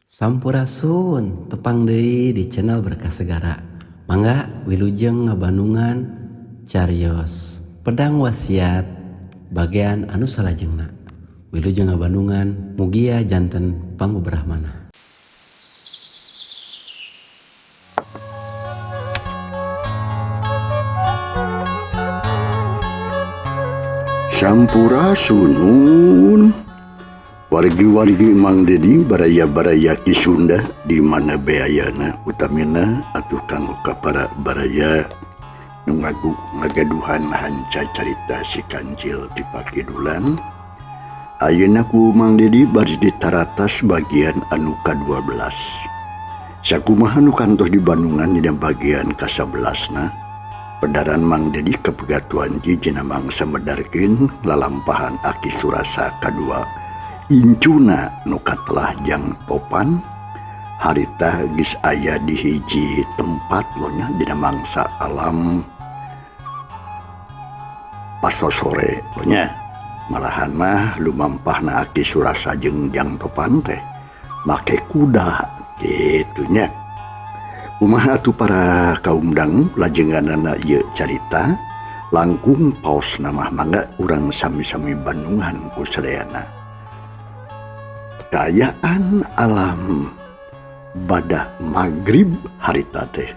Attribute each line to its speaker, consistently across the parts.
Speaker 1: Sampurasun, tepang deui di channel Berkah Segara. Mangga wilujeng ngabandungan carios pedang wasiat bagian anu salajengna. Wilujeng ngabandungan mugia janten pangbeberahmana.
Speaker 2: Sampurasunun. Wargi-wargi Mang Dedi baraya-baraya Ki Sunda di mana beayana utamina atuh kanggo ka para baraya nu ngagaduhan hanca carita si Kancil ti Pakidulan. Ayeuna ku Mang Dedi baris ditaratas bagian anu ka-12. Sakumaha nu kantos di Bandungan dina bagian ka-11na. Pedaran Mang Dedi kapegatuan jijina mangsa medarkeun lalampahan Aki Surasa kadua. Incuna nu katelah jang topan harita geus aya di hiji tempat lonya dina mangsa alam pasosore lonya malahan mah lumampahna Aki Surasa jeung jang topan teh make kuda kitu nya. Kumaha atuh para kaum dangu lajenganana ieu carita langkung paos mah mangga urang sami-sami bandungan ku sadayana. Kaayaan alam bada magrib harita teh.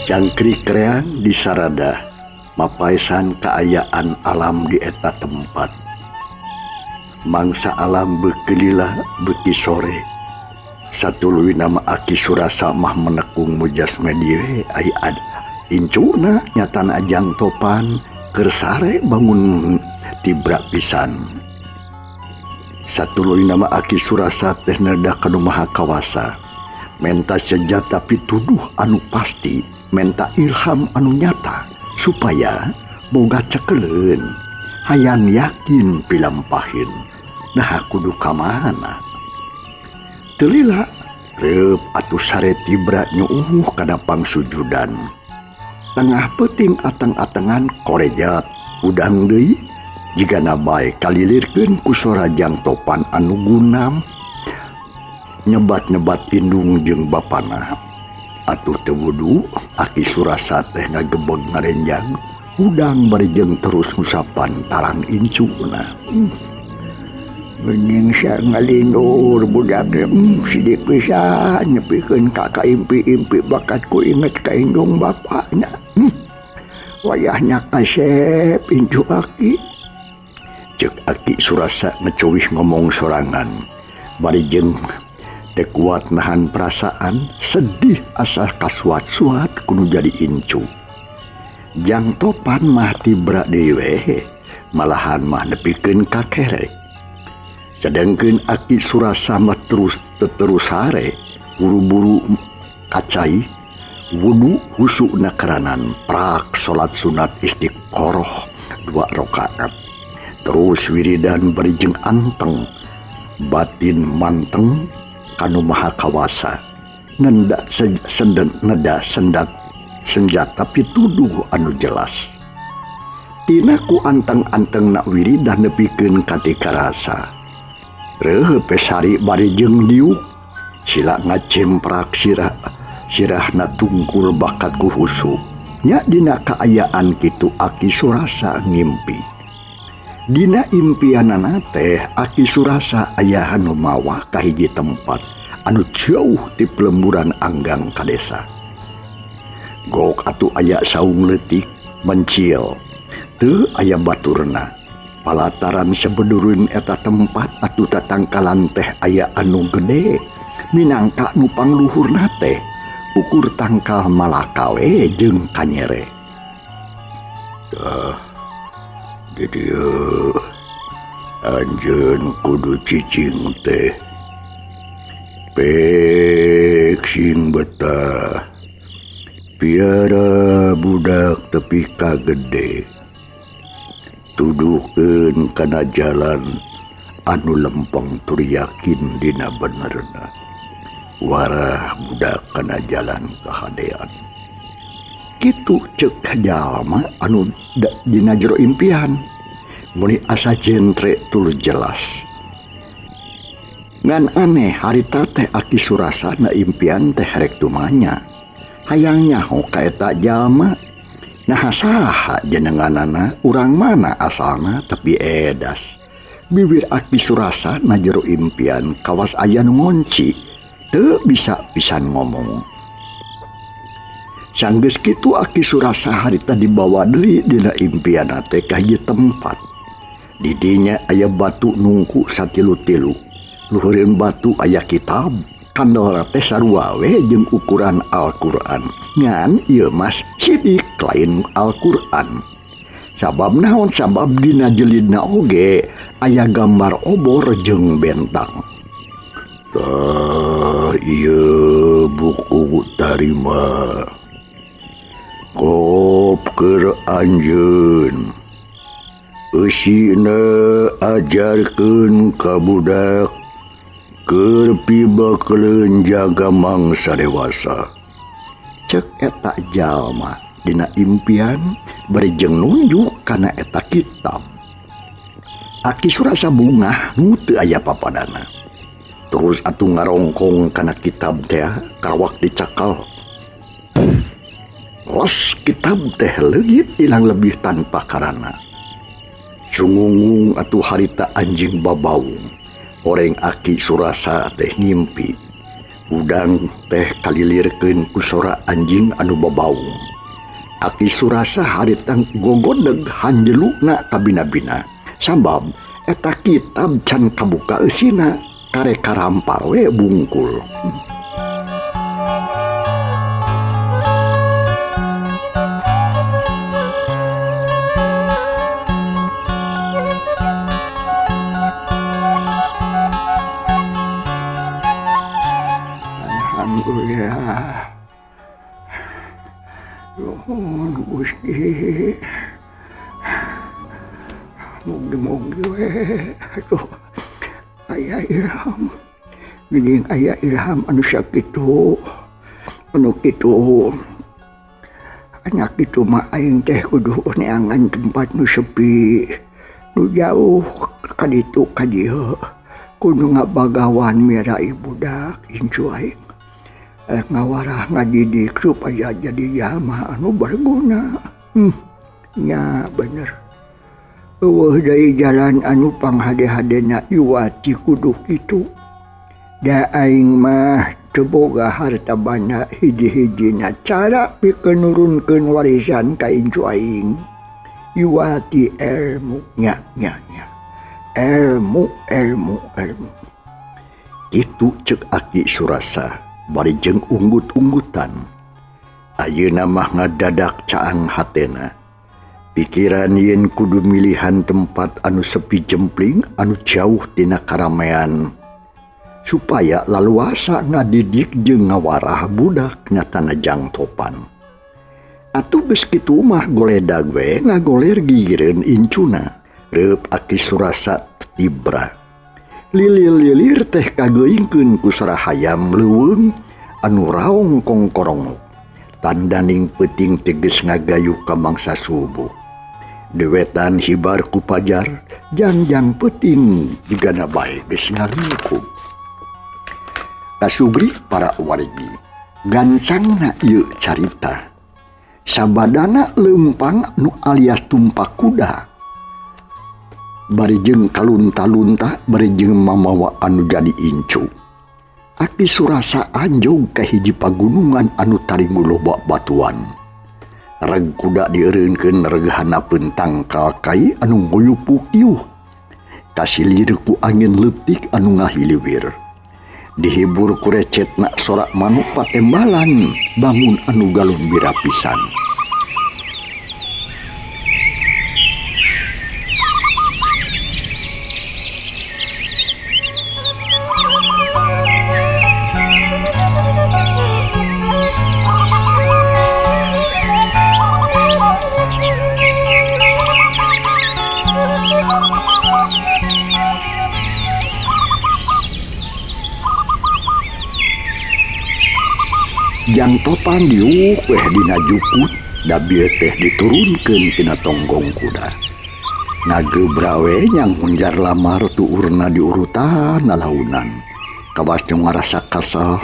Speaker 2: Jangkrik kreang di sarada mapaesan kaayaan alam di eta tempat. Mangsa alam beukeulila beuki sore. Satuluy nama Aki Surasa mah menekung mujasme dire ai ad incuna nyatana ajang topan keur sare bangun tibra pisan. Satuluy nama Aki Surasa teh neda ka nu maha kawasa. Menta senjata pituduh anu pasti, menta ilham anu nyata supaya boga cekeleun, hayang yakin pilampahin. Nah kudu ka mana? Teu lila reup atuh sare tibra nyuuh kana pangsujudan. Tengah peuting ateng-atengan korejat udang deui jigana bae kalilirkeun ku sora jang topan anu gunam. Nyebat-nyebat indung jeung bapana. Atuh teu wudu Aki Surasa teh ngagebeg ngarenjang udang bari jeung terus ngusapan tarang incuna.
Speaker 3: Bening sia ngalindur budak teh sidik pisan nepikeun ka kaimpi-impi bakat ku inget ka indung bapana. Wayahna kasep incu aki.
Speaker 2: Ceuk Aki Surasa ngecuwih ngomong sorangan bari jeung teu kuat nahan perasaan sedih asa kasuat-suat kudu jadi incu. Jang topan mah tibra deui we, malahan mah nepikeun ka kerek. Sedangkeun Aki Surasa mah terus teterus sare, buru-buru kacai, wudu husukna keranan, prak salat sunat istiqoroh 2 rakaat. Terus wiridan bari jeung anteng, batin manteng kanu maha kawasa, nenda neda sendat senjata pituduh anu jelas. Tina ku anteng-anteng na wiridan nepikeun katika rasa. Reuh pesari bari jeung diuk, sila ngacemprak sirahna tungkul bakat ku husu. Nya dina kaayaan kitu Aki Surasa ngimpi. Dina impianana teh Aki Surasa aya anu mawa ka hiji tempat anu jauh ti pelemburan anggang ka desa. Gok atuh aya saung leutik mencil, teu aya baturna. Palataran sebedureun eta tempat atuh tatangkalan teh aya anu gede minangka nu pangluhurna teh ukur tangkal malaka we jeung kanyere. Tah di dieu anjeun kudu cicing teh pek sing betah piara budak tepi ka gede tuduhkeun kana jalan anu lempeng tur yakin dina benerna warah budak kana jalan kahadean. Kitu ceuk jalma anu dina jero impian muni asa jentre tuluy jelas. Ngan aneh harita teh Aki Surasa na impian teh rek tumanya. Hayang nyaho ka eta jalma. Nah saha jenenganana urang mana asalna tapi edas. Bibir Aki Surasa na jero impian kawas aya nu ngonci teu bisa pisan ngomong. Sanggeus kitu Aki Surasa harita dibawa deui dina impianna teh ka hiji tempat. Di dinya aya batu nungku satilu-tilu. Luhureun batu aya kitab. Kandel teh sarua we jeung ukuran Al-Qur'an. Ngan ieu mas sidik lain Al-Qur'an. Sabab naon? Sabab dina jelidna oge aya gambar obor jeung bentang. Tah ieu buku tarima. Kop keur anjeun. Eusina ajarkeun ka budak keur pibakeleun jaga mangsa dewasa. Cek eta jalma dina impian bari jeung nunjuk kana eta kitab. Aki Surasa bungah nu teu aya papadana. Terus atuh ngarongkong kana kitab teh karawak dicakal. Los kitab teh leungit ilang lebih tanpa karana. Sungungung atuh harita anjing babaung. Oreng Aki Surasa teh ngimpi. Udang teh kalilirkeun ku sora anjing anu babaung. Aki Surasa harita gogodeg hanjeluna kabina-bina. Sabab eta kitab can kabuka eusina karek karampar we bungkul.
Speaker 3: Alhamdulillah. Nuhun Gusti. Mugi-mugi we. Aduh. Aya ilham. Geuning aya ilham anu sakitu. Anu kitu. Anak kitu mah aing teh kudu neangan tempat nu sepi. Nu jauh ka ditu ka dieu. Kudu ngabagawan mira budak incu aing. Ngawarah ngadidik supaya jadi jalma anu berguna. Nya bener. Eueuh deui jalan anu panghade-hadena iwati kudu kitu. Da aing mah teu boga harta banda hiji-hijina cara pikeun nurunkeun warisan ka incu aing. Iwati ilmu nya nya nya. Ilmu ilmu ilmu.
Speaker 2: Kitu ceuk Aki Surasa. Bari jeung unggut-unggutan. Ayeuna mah ngadadak caang hatena. Pikiran yen kudu milihan tempat anu sepi jempling anu jauh tina karamean supaya laluasa ngadidik jeung ngawarah budak nyatana jang topan. Atuh geus kitu mah goledag we ngagoler gigireun incuna. Reup Aki Surasa tibra. Lilir-lilir teh kageingkeun ku sora hayam leuweung anu raong kongkorongok. Tandaning peuting teges ngagayu ka mangsa subuh. Dewetan hibar ku pajar, jangjang peuting jigana bae geus ngalingkub. Kasubri para wargi, gancangna ieu carita. Sabadana leumpang nu alias tumpak kuda. Bari jeung kalunta-lunta, bari jeung mamawa anu jadi incu. Aki Surasa anjog ka hiji pagunungan anu taringu loba batuan. Reg kuda dieureunkeun reg hanapeun tangkal kai anu nguyupuk iuh. Kasilir ku angin leutik anu ngahiliwir. Dihibur ku recetna sorak manuk patembalan bangun anu galumbira pisan. Jang Topan diuk weh dina jukut da bieu teh diturunkeun tina tonggong kuda. Ngagebra we nyang unjar lamar tuurna diurutan lalaunan. Kawas nyong ngarasa kasal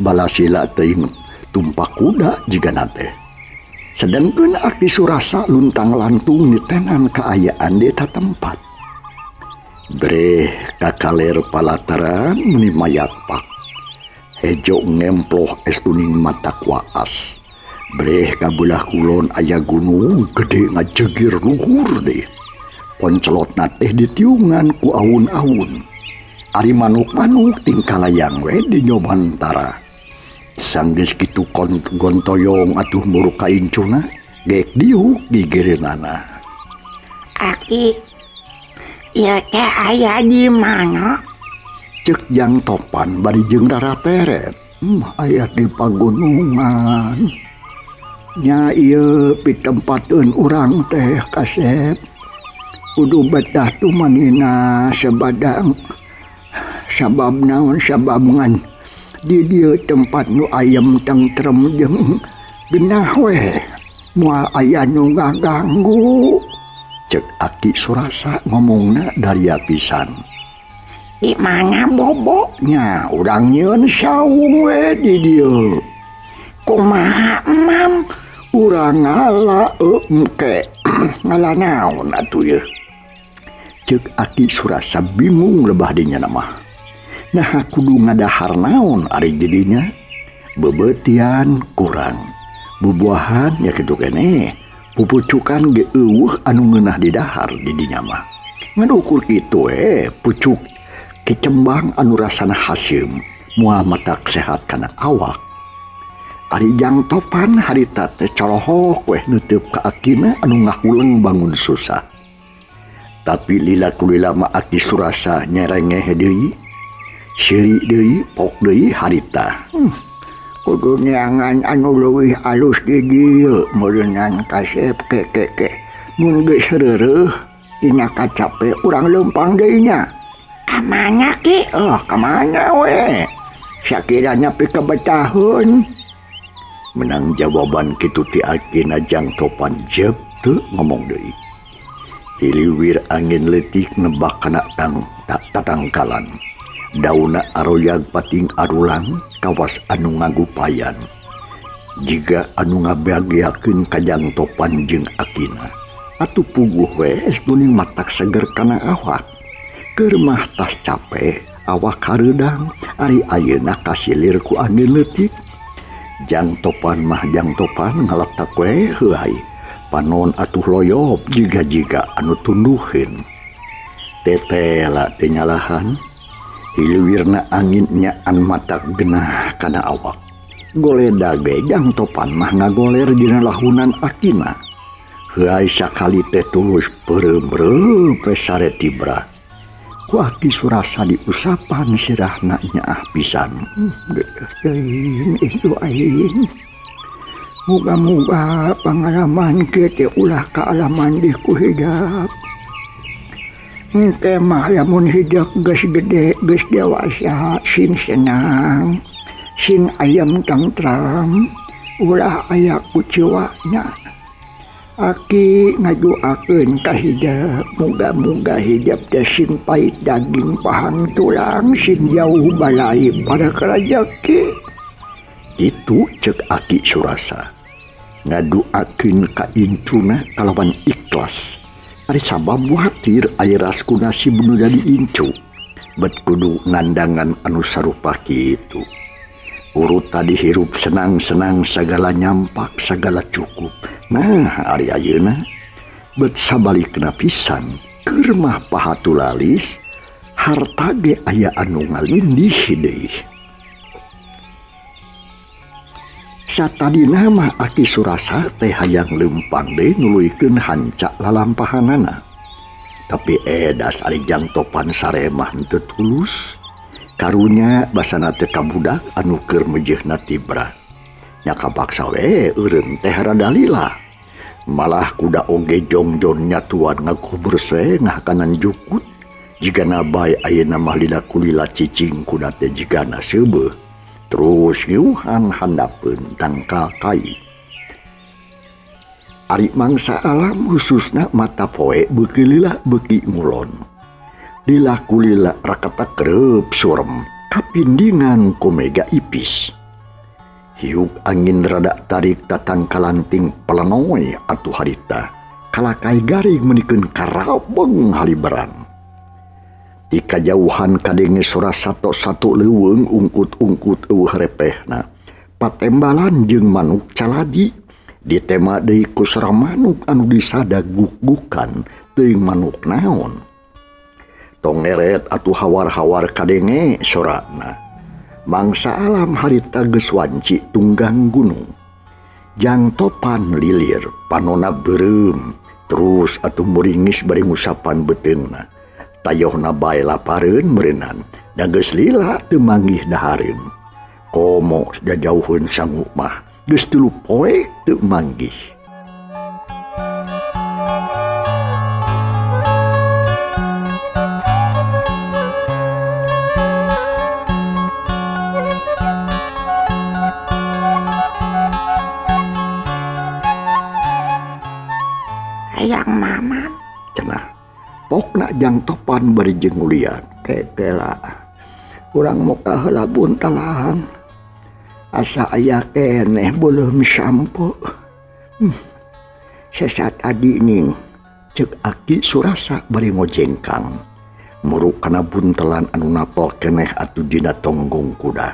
Speaker 2: balasila teuing tumpak kuda jigana teh. Sedengkeun Aki Surasa luntang lantung nitenan kaayaan di eta tempat. Breh kakaler palataran meni mayakpak. Hejo ngemploh es tuning mata kuaas. Breh kabelah kulon aya gunung gede ngajegir luhur deh. Poncelotna teh ditiungan ku awun-awun. Ari manuk-manuk tingkalayang we di nyobantara. Sanggeus kitu gontoyong atuh muruk ka incuna, geek diuk gigireunana.
Speaker 3: Aki, ieu teh aya di mana?
Speaker 2: Cek Jang Topan bari jeung darateret. Aya di pagunungan. Nya ieu pitempateun urang teh kasep. Kudu betah tumanina sabadang. Sabab naon sabab ngan di dieu tempat nu ayem tentrem jeung genah we. Moal aya nu ngaganggu. Cek Aki Surasa ngomongna daria pisan.
Speaker 3: Di mana
Speaker 2: boboknya? Urang nyieun saung we di dieu.
Speaker 3: Kumaha emam?
Speaker 2: Urang ngala engke. Ngala naon atuh yeuh? Ceuk Aki Surasa bingung lebah dinya mah. Nah kudu ngadahar naon ari jadinya? Beubeutian kurang. Bubuahan ya kitu keneh. Pupucukan ge eueuh anu ngeunah di dahar di dinya mah. Ngan ukur kitu we pucuk kecembang anu rasana haseum moal matak sehat kana awak. Ari Jang Topan harita teh corohok weh neuteub ka akina anu ngahuleng bangun susah. Tapi lila kulila mah Aki Surasa nyerengeh deui, seuri deui, pok deui harita.
Speaker 3: Kudu neangan anu leuwih alus di dieu meureunan kasep ke. Mun geus reureuh dina kacape urang leumpang deui nya. Kamana ki?
Speaker 2: Oh, kamana we?
Speaker 3: Sakiranya pi kebetaheun.
Speaker 2: Menang jawaban kitu ti akina Jang Topan jeb teu ngomong deui. Hiliwir angin leutik nebak kana tatangkalan. Dauna aroyag pating arulang kawas anu ngagupayan. Jiga anu ngabagiakeun ka Jang Topan jeung akina. Atuh puguh we es tuning matak seger kana awak. Keur mah tas capek, awak hareudang, ari ayeuna kasilir ku angin leutik. Jang Topan mah Jang Topan ngaletak we heuay. Panon atuh loyop jiga-jiga anu tunduheun. Tetela teh nyalahan, hiliwirna angin nyaan matak genah kana awak. Goleda ge Jang Topan mah ngagoler dina lahunan akina. Heuay sakali teh tulus peureum-reup we sare tibra. Ku Aki Surasa diusapan sirahna nyaah pisan.
Speaker 3: Teuing itu aing. Muga-muga pangalaman kieu teh ulah kaalaman di ku hidep. Engke mah lamun hidep geus gede, geus dewasa, sing senang, sing ayem tentram, ulah aya kuciwana. Aki ngaduakeun ka hidep, muga-muga hidep teh sing pait daging pahang tulang, sing jauh balai pada rejeki.
Speaker 2: Kitu ceuk Aki Surasa. Ngaduakeun ka incuna kalawan ikhlas. Ari sabab watir aya raskuna si nu jadi incu. Bet kudu nandangan anu sarupa kitu. Urut tadi hirup senang-senang sagala nyampak sagala cukup. Nah ari ayeuna bet sabalikna pisan keur mah pahatulalis harta ge aya anu ngalindih deui. Satadina mah Aki Surasa teh hayang leumpang deui nuluykeun hanca lalampahanana. Tapi edas ari Jang Topan sare mah henteu tulus. Karunya basana teh ka budak anu keur mejeuhna tibra. Nya kapaksa we eureun teh rada lila. Malah kuda oge jongjon nyatuan ngakubur sengah kanan jukut. Jigana bae ayeuna mah lila kulila cicing kuda teh jigana seubeuh. Terus ngiuhan handapeun tangkal kai. Ari mangsa alam khususna mata poe beuki lila beuki ngulon. Lila kulila rakata kerep surem kapindingan ku mega ipis. Hiuk angin rada tarik tatangkalanting pelenoy atuh harita kalakai garing menikeun karabeng haliberan. Di kajauhan kadenge sora sato-sato leuweung ungkut-ungkut eueuh repehna. Patembalan jeung manuk caladi ditema deui ku sora manuk anu disada guk-gukan teuing manuk naon. Tong eret atuh hawar-hawar kadenge sorana. Mangsa alam harita geus wanci tunggang gunung. Jang Topan lilir panona beureum terus atuh muringis bari ngusapan beuteungna. Tayohna bae lapareun meureunnan da geus lila teu manggih dahareun. Komo jajauheun sangu mah geus 3 poe teu manggih.
Speaker 3: Hayang mama
Speaker 2: cenah. Pokna Jang Topan bari jeung ngulian kekela.
Speaker 3: Urang muka heula buntalahan. Asa aya keneh beuleum sampo. Sesat adi ning
Speaker 2: cek Aki Surasa bari ngojengkang. Muruk kana buntelan anu napel keneh atuh dina tonggong kuda.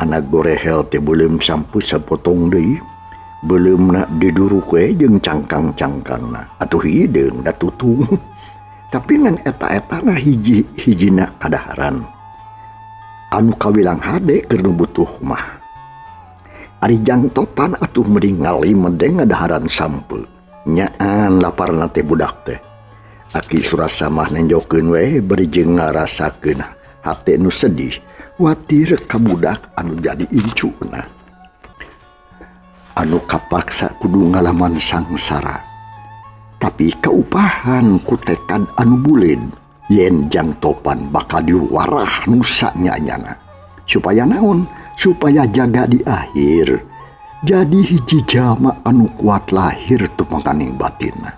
Speaker 2: Anak gorehel teh beuleum sampu sapotong deui. Beuleumna diduruk we jeung cangkang-cangkangna atuh hideung da tutung. Tapi ngan eta-etana hiji-hijina kadaharan anu kawilang hade keur nu butuh mah. Ari Jang Topan atuh mending ngalimedeng ngadaharan sampeu. Nyaan laparna teh budak teh. Aki Surasa mah nenjokeun we bari jeung ngarasakeun hate nu sedih watir ka budak anu jadi incuna. Anu kapaksa kudu ngalaman sangsara. Tapi kaupahan ku tekad anu buleud yen Jang Topan bakal diwarah nusa nyanyana. Supaya naon? Supaya jaga di akhir. Jadi hiji jalma anu kuat lahir tumangkaning batinna.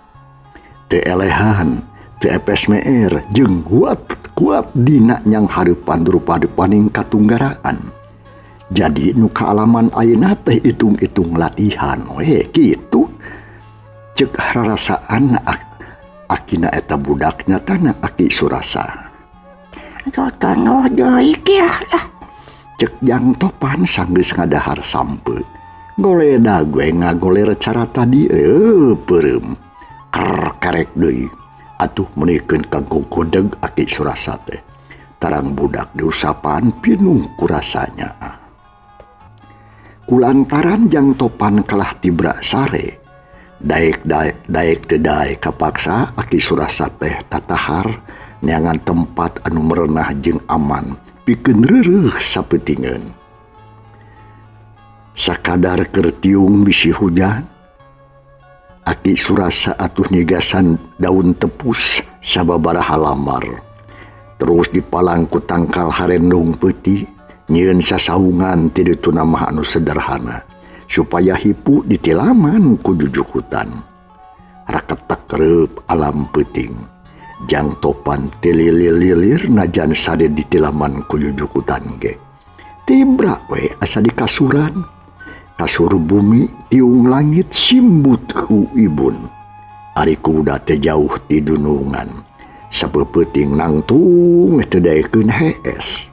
Speaker 2: Teu elehan, teu epes meer jeung kuat dina nyang hareupan rupa-rupaning katunggaraan. Jadi nu kaalaman ayeuna teh hitung-hitung latihan we kitu. Cek rarasaan akina eta budak nyatana Aki Surasa.
Speaker 3: Totono deui kieu lah.
Speaker 2: Cek Jang Topan sanggeus ngadahar sampe. Goleda gue ngagoler cara tadi peureum. Ker karek deui. Atuh meunikeun ka gogodeg Aki Surasa teh. Tarang budak diusapan pinuh kurasanya. Kulantaran Jang Topan kalah tibra sare, daek daek daek teu daek kapaksa Aki Surasa teh tatahar neangan tempat anu merenah jeung aman pikeun reureuh sapeutingeun. Sakadar keur tiung bisi hujan, Aki Surasa atuh nyigasan daun tepus sababaraha lambar. Terus dipalang ku tangkal harendong peuti. Nyieun sasaungan ti dituna mah anu sederhana supaya hipu ditilaman ku jujukutan. Raketek reup alam peuting. Jang Topan tilililir najan sade ditilaman ku jujukutan ge. Tibra we asa di kasuran. Kasur bumi tiung langit simbut ku ibun. Ari kuda teh jauh ti dunungan. Sapeupeting nangtung teu daekeun hees.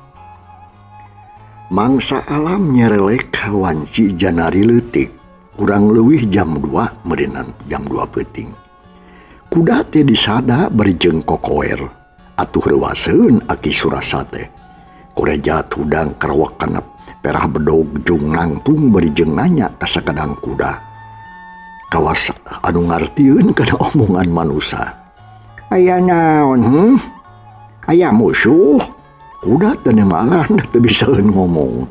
Speaker 2: Mangsa alam nyerelek wanci janari leutik kurang leuwih jam 2 meureunnan jam 2 peuting. Kuda teh disada bari jeung kokoer atuh reuaseun Aki Surasa teh. Koreja hudang karawak kana perah bedog jung nangtung bari jeung nanya ka sakadang kuda. Kawas anu ngartieun kana omongan manusa. Aya naon? Aya musuh. Kuda teh malah teu bisaeun ngomong.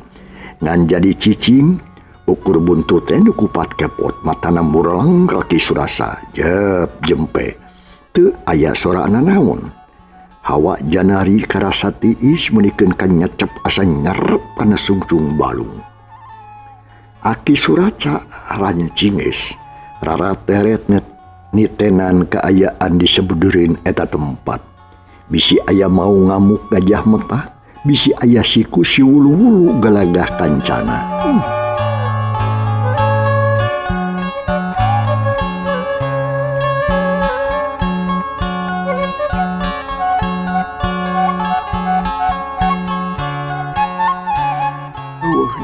Speaker 2: Ngan jadi cicing, ukur buntut teh nu kupat kepot matana mureleng ka Ki Surasa. Jep jempe. Teu aya sorana naon. Hawa janari karasa tiis meunikeun ka nyecep asa nyerep kana sungsung balung. Aki Surasa rancinges, rarateret nitenan kaayaan di sebeudeureuin eta tempat. Bisi aya mau ngamuk gajah mentah, bisi aya siku si wulu-wulu galagah kancana.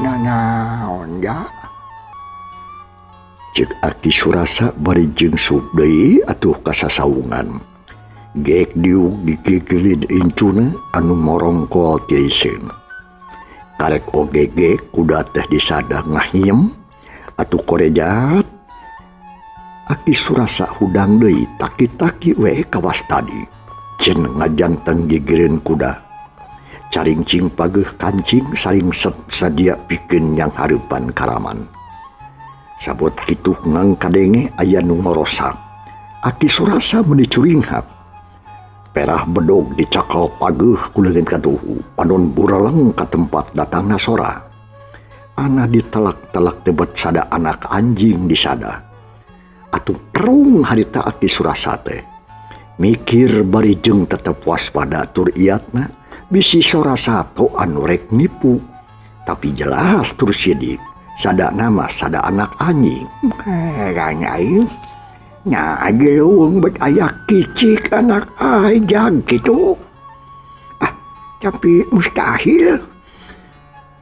Speaker 3: Nanaon ya?
Speaker 2: Cek Aki Surasa bari jeung sup deui atuh kasasaungan. Gek diuk dikikilid incuna anu morongkol tiriseun. Karek oge gek kuda teh disada ngahiem atuh korejat. Aki Surasa hudang deui taki-taki we kawas tadi. Cen ngajanteng gigireun kuda. Caringcing pageuh kancing saring sadia pikeun yang hareupan karaman. Sabot kitu ngang kadenge aya nu ngorosak. Aki Surasa meuni curinghap. Perah bedog dicakal pageuh ku leungeun katuhu, panon bureleng ka tempat datangna sora. Ana ditelak-telak tebet sada anak anjing disada. Atuh terung harita Aki Surasa teh. Mikir bari jeung tetep waspada tur iatna, bisi sora sato anu rek nipu. Tapi jelas tur sidik, sada nama sada anak anjing.
Speaker 3: Heran aing. Nya leuweung bet aya kicik anak ajag kitu. Ah, tapi mustahil.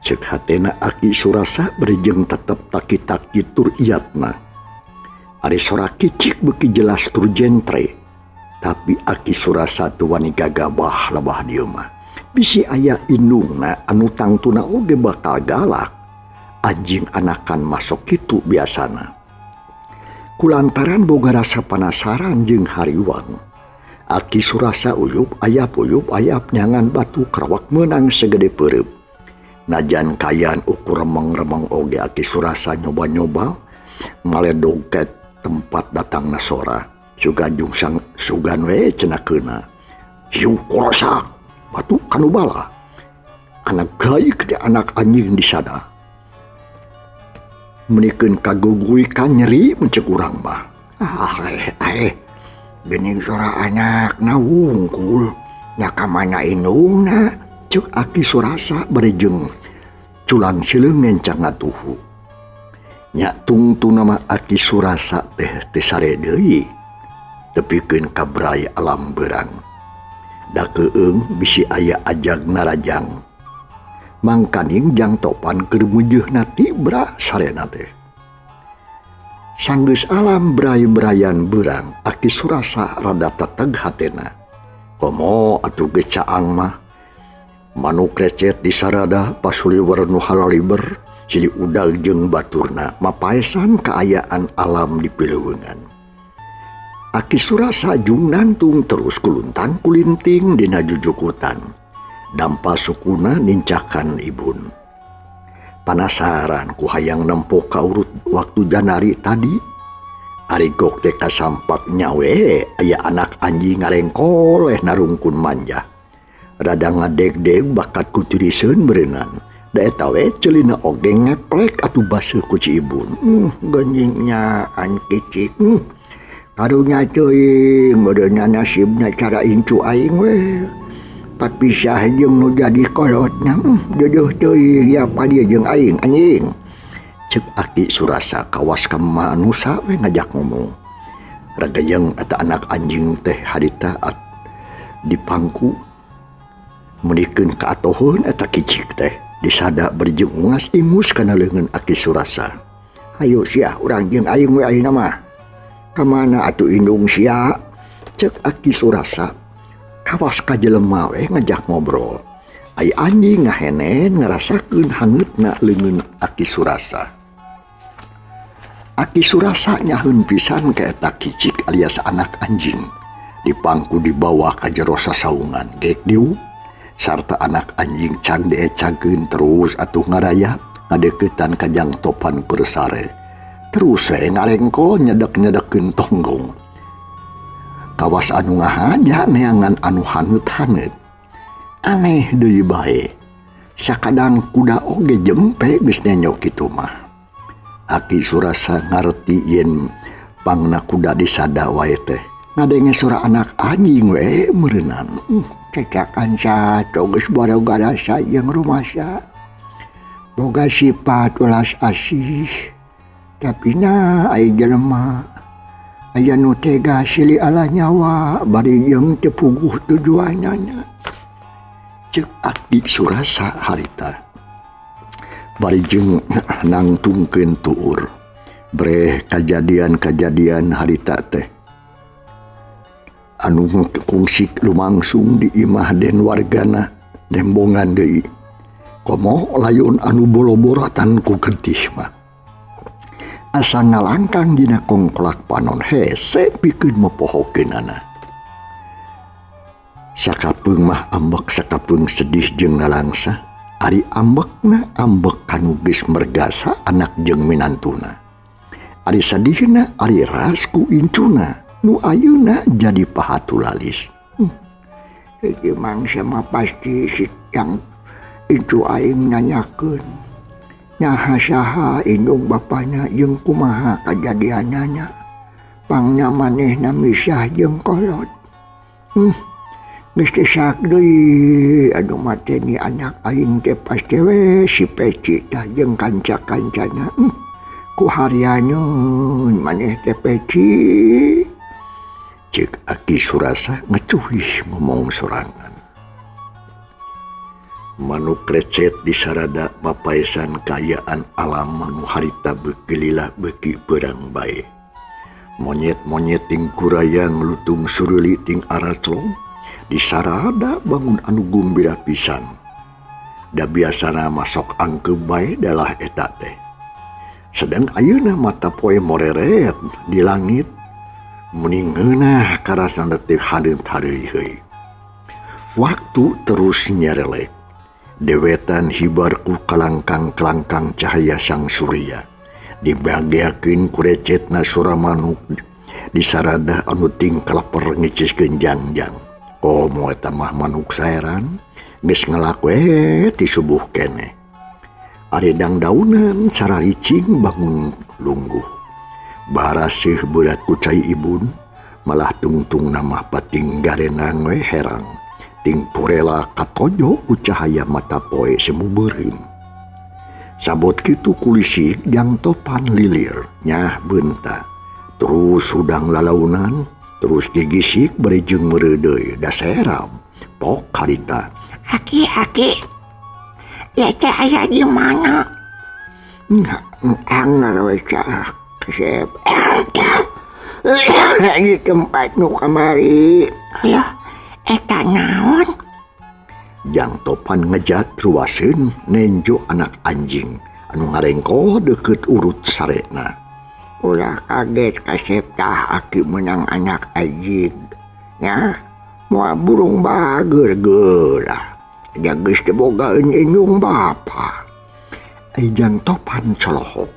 Speaker 2: Cek hatena Aki Surasa bari jeung tetep taki-taki tur iatna. Ari sora kicik beuki jelas tur jentre. Tapi Aki Surasa teu wani gagabah lebah dieu mah. Bisi aya indungna anu tangtuna oge bakal galak. Anjing anakan masuk kitu biasana. Kulantaran boga rasa panasaran jeung hariwang. Aki Surasa uyup ayap nyangan batu kerawak meunang segede peureub. Najan kayan ukur remeng-remeng oge Aki Surasa nyoba-nyoba ngaledog ke tempat datangna sora. Sugan jungsang sugan we cenah keuna. Hiu korosak batu kanu bala. Anak gaik teh anak anjing disada. Menikeun kaguguikan nyeri mencek urang mah.
Speaker 3: Geuning sora anakna wungkul. Nya ka mana indungna?
Speaker 2: Ceuk Aki Surasa bari jeung culang sileung ngencang ngatuhu. Nya tungtuna mah Aki Surasa teh teu sare deui. Tepikeun ka bray alam beurang. Da keueung bisi aya ajag narajang. Mangkaning jang topan keur meujeuna tibra sarena teh. Sanggeus alam bray-brayan beurang, Aki Surasa rada teteg hatena. Komo atuh geus caang mah. Manuk recet di sarada pasuliwer nu halaliber, silih udal jeung baturna mapaesan kaayaan alam di pileuweungan. Aki Surasa jung nantung terus kuluntang kulinting dina jujukutan. Dampa sukuna nincakan ibun. Panasaran ku hayang nempo ka urut waktu janari tadi. Ari gok teh kasampak nyawe aya anak anjing ngarengkoleh narungkun manja. Rada ngadegdeg bakat ku tiriseun beureunan. Da eta we ceulina oge ngeplek atuh baseuh ku ci ibun.
Speaker 3: Geuning nyaan kicik. Karunya teuing meureunna nasibna cara incu aing we. Papisah jeung nu jadi kolotna jodoh teuing ya ka dieu jeung aing anjing.
Speaker 2: Ceuk Aki Surasa kawas ka manusa we ngajak ngomong. Ragayeng eta anak anjing teh harita di pangku. Meunikeun kaatoheun eta kicik teh. Disada bari jeung ungas-ingus kana leungeun Aki Surasa.
Speaker 3: Hayu sia urang jeung aing we ayeuna mah. Ka mana atuh indung sia?
Speaker 2: Cek Aki Surasa. Kawas ka jelema we ngajak ngobrol. Ai anjing ngahenen ngarasakeun hangeutna leungeun Aki Surasa. Aki Surasa nyaheun pisan ka eta kicik alias anak anjing. Dipangku dibawa ka jero sasaungan gek dieu sarta anak anjing cang diecakeun terus atuh ngarayap ngadeukeutan ka Jang Topan keur sare. Terus we ngarengko nyedek-nyedekeun tonggong. Kawas anu ngahaja neangan anu haneut-haneut. Aneh deui bae. Sakadang kuda oge jempe geus nenyo kitu mah. Aki Surasa ngarti yen pangna kuda disada wae teh. Ngadenge sora anak anjing we meureunnan.
Speaker 3: Cecakan sato geus baroga rasa jeung rumasa. Boga sifat ulas asih. Tapi na ai jelema aya nu tega silih ala nyawa bari jeung teu puguh tujuanana.
Speaker 2: Cek Aki Surasa harita. Bari jeung nangtungkeun tuur. Breh kajadian-kajadian harita teh. Anu kungsik lumangsung di imah den wargana nembongan deui. Komo layun anu boro-borotan ku getih mah. Asa ngalangkang dina kongklak panon hese pikeun mopohokeunana. Sakapeung mah ambek sakapeung sedih jeung nalangsa. Ari ambekna ambek kanu geus mergasa anak jeung minantuna. Ari sadihna ari ras ku incuna nu ayeuna jadi pahatulalis.
Speaker 3: Iki mangsa mah pasti si yang incu aing nanyakeun. Nyaha saha indung bapana jeung kumaha kajadianana. Pangna manehna misah jeung kolot. Geus teu sak deui anu mateni anak aing teh pasti we si Peci tah jeung kanca-kancana. Ku harianeun maneh teh Peci.
Speaker 2: Cek Aki Surasa ngecuhih ngomong sorangan. Manuk recet disarada papaesan kaayaan alam anu harita beuki lila beuki beurang bae. Monyet-monyet ting kurayang lutung suruli ting araclong disarada bangun anu gumbira pisan. Da biasana masok angkeup bae dalah eta teh. Sedang ayeuna mata poe moreret di langit meni ngeunah karasana teh haneut hareuy-heuy. Waktu terus nyerelek. Dewetan hibar ku kalangkang-kalangkang cahaya sang surya. Dibageakeun ku recetna sora manuk disarada anu ting kalaper ngiciskeun jangjang. Komo eta mah manuk saeran geus ngelak we ti subuh keneh. Ari dangdaunan sararicing bangun lungguh. Baraseuh beurat ku cai ibun malah tungtung namah pating garenang we herang. Ting purela katojo ku cahaya mata poe semu beureum. Sabot kitu kulisik Jang Topan lilir nyah beunta. Terus hudang lalaunan, terus gigisik bari jeung meureudeuy da seram. Pok harita.
Speaker 4: Aki-aki. Ya teh aya di mana?
Speaker 3: Anger we kasep. Di tempat nu kamari.
Speaker 4: Alah, eta naon?
Speaker 2: Jang Topan ngejat ruaseun nenjo anak anjing anu ngarengko deukeut urut sarena.
Speaker 3: Ulah kaget kasep tah aki menang anak anjing. Nya, moal burung bager geurah. Da geus teu bogaeun indung bapa.
Speaker 2: Ai Jang Topan colohok.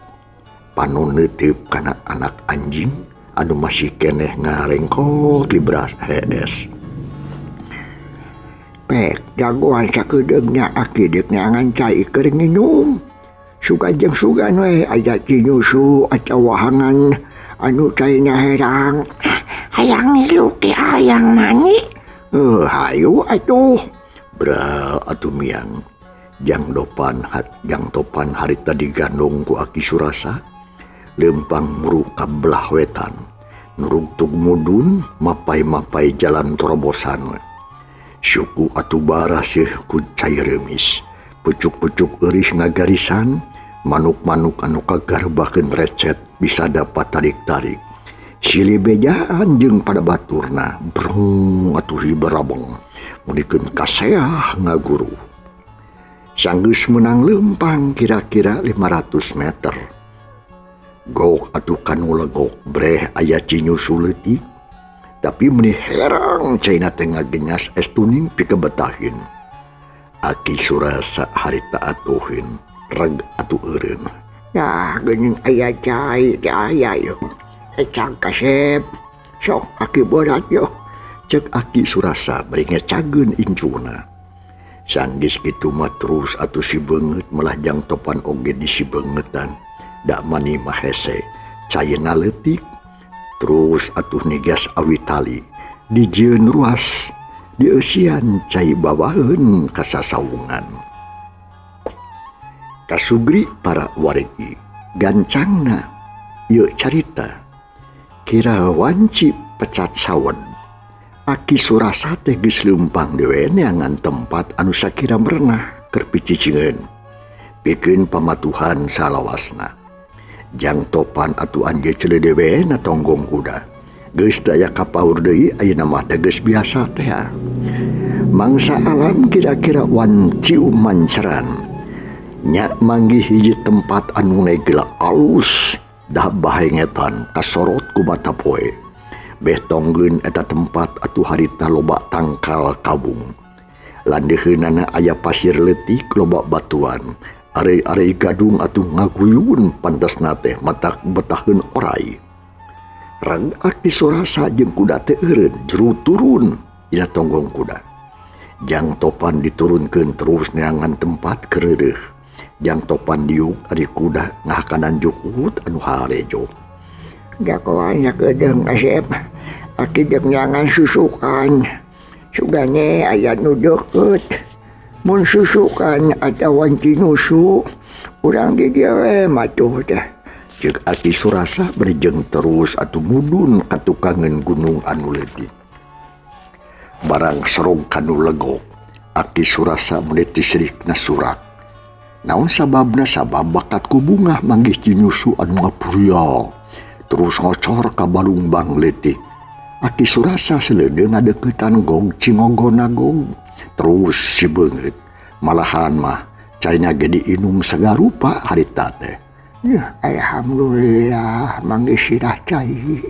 Speaker 2: Panon neuteup kana anak anjing anu masih keneh ngarengko ti beras hees.
Speaker 3: Pek jagoan sakedeungna aki deuk neangan cai keur nginum. Sugan jeung sugan we aya ti nyusu atawa wahangan anu caina herang.
Speaker 4: Hayang ngilu ki hayang mani.
Speaker 2: Hayu atuh. Bra atuh miang. Jang Topan harita digandong ku Aki Surasa. Lempang muruk ka belah wetan. Nurugtug mudun mapai-mapai jalan terobosan. Suku atuh baraseuh ku cai reumis. Pucuk-pucuk eurih ngagarisan, manuk-manuk anu kagarbakeun recet bisa dapat tarik-tarik. Silih bejaan jeung pada baturna, brung atuh hiberabeng, munikeun kaseah ngaguru. Sanggeus menang leumpang kira-kira 500 meter. Gok atuh kanu legok breh aya cinyusu leutik. Tapi meni herang caina teh ngagenyas es tuning pikebetahin. Aki Surasa harita atuhin, reg atuh eureun.
Speaker 3: Nah, geuning aya cai teh aya yeuh. Ecang kasep. Sok aki berat yeuh.
Speaker 2: Cek Aki Surasa bari ngecageun incuna. Sanggeus kitu mah terus atuh si beungeut melah jang topan oge di si beungetan. Da mani mah hese, caina leutik. Terus atuh nigas awi tali, dijieun ruas, dieusian cai bawaheun ka sasaungan. Kasugri para waregi, gancangna ieu carita. Kira wanci pecat sawed. Aki Surasa teh geus leumpang dewe neangan tempat anu sakira merenah keur picicingeun. Pikeun pamatuhan salawasna. Jang topan atuh anjeun celedewe na tonggong kuda. Geus daya kapaur deui ayeuna mah da geus biasa teh. Mangsa alam kira-kira wanci manceran. Nya manggih hiji tempat anu negla alus dah bahengetan kasorot ku mata poe. Beh tonggeun eta tempat atuh harita loba tangkal kabung. Landeuheunana aya pasir leutik loba batuan. Arei-arei gadung atuh ngaguyun pantasna teh matak betaheun orai. Rang Aki Surasa jeung kuda teh eureun juru turun dina tonggong kuda. Jang topan diturunkeun terus neangan tempat kereureuh. Jang topan diuk ari kuda ngahakanan jukut anu harejo.
Speaker 3: Jagoan sakedeung kasep. Aki jeung neangan susukan. Sugane aya nu deukeut. Mun susukan atawa cinusu urang di dieu we matuh teh.
Speaker 2: Ceuk Aki Surasa bari jeung terus atuh mudun ka tukangeun gunung anu leutik. Barang serog kanu legok, Aki Surasa meuni tisrikna surak. Naon sababna sabab bakat ku bungah manggih cinyusu anu ngapurial. Terus ngocor ka balungbang leutik. Aki Surasa seleudeuh ngadeuketan gog cingogonagog. Terus si beungeut malahan mah caina ge diinum sagarupa harita teh.
Speaker 3: Yeuh, alhamdulillah manggih sirah cai.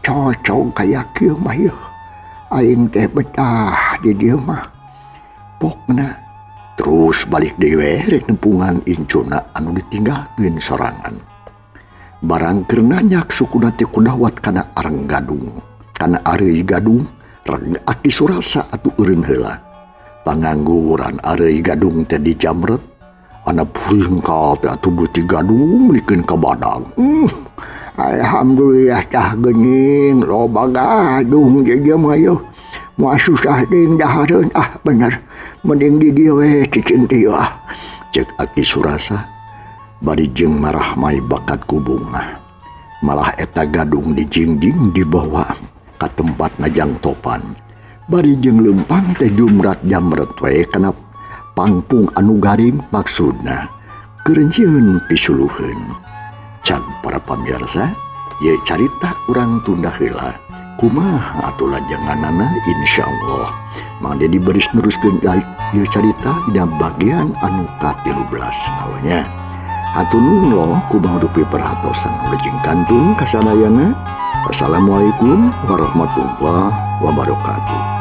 Speaker 3: Cocok kaya kieu mah yeuh. Aing teh betah di dieu mah.
Speaker 2: Pokna terus balik deui we rek nempungan incuna anu ditinggalkeun sorangan. Barang keur nanyak sukuna teh kudawat kana areng gadung. Kana areuy gadung reg Aki Surasa atuh eureun heula. Pangangguran areuy gadung teh dijamret, ana puringkal teh atuh beuti gadung likeun ka badang.
Speaker 3: Alhamdulillah tah geuning loba gadung di dieu mah yeuh. Moal susah deui dahareun ah bener. Mending di dieu we cicing teh ah.
Speaker 2: Ceuk Aki Surasa bari jeung marahmai bakat ku bungah. Malah eta gadung dijingjing dibawa ka tempat najang topan. Bari jeung leumpang teh jumrat jamret we kana pangpung anu garing maksudna keur nyieun pisuluheun. Can para pamirsa, ye carita urang tunda heula. Kumaha atuh lajenganana insyaallah. Mang Dedi beris neruskeun ieu carita dina bagian anu ka-13 awalnya. Hatur nuhun loh kumaha dupi perhatosan wilujeng kantun kasadayana. Wassalamualaikum warahmatullahi wabarakatuh.